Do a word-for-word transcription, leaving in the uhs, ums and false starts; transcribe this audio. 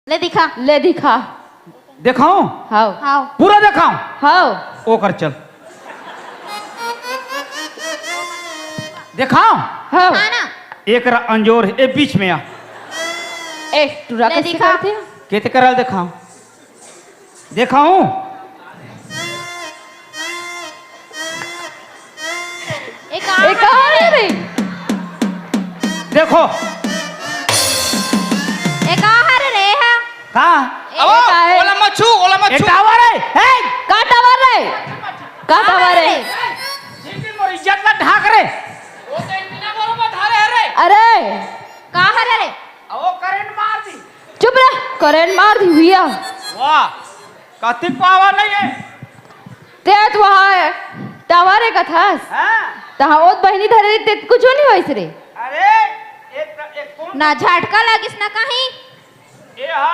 ले दिखा। ले दिखा। देखाऊं? हाव। हाव। पूरा देखाऊं? हाव। ओकर चल। देखाऊं? हाव। हाँ ना। एकरा अंजोर हे, ए बीच में आ। ए, टुरा ले कैसे दिखा। करथे? केते करल देखाऊं? देखाऊं? ए का ए का हरे रे? देखो। ए का हरे रे हा? का? ए, अबो, का हे? ओला मत छू, ओला मत ए छू। टावर हे। ए! का टावर रे? का टावर रे? जिनकी मोर इज्जत ला ढाक रे। वो तो इतना बड़ो मत हरे हरे। अरे! का हरे रे? अबो करंट मार दी। चुप रह, करंट मार दी भैया। वाह, कतिक पावर नहीं है। ते तो वहाँ टावर हे कथस। हाँ। तहाँ ओत बहिनी धरे ते कुछ नहीं होइस रे। अरे, एक, एक कौन ना झटका लागिस ना कहीं। ए हा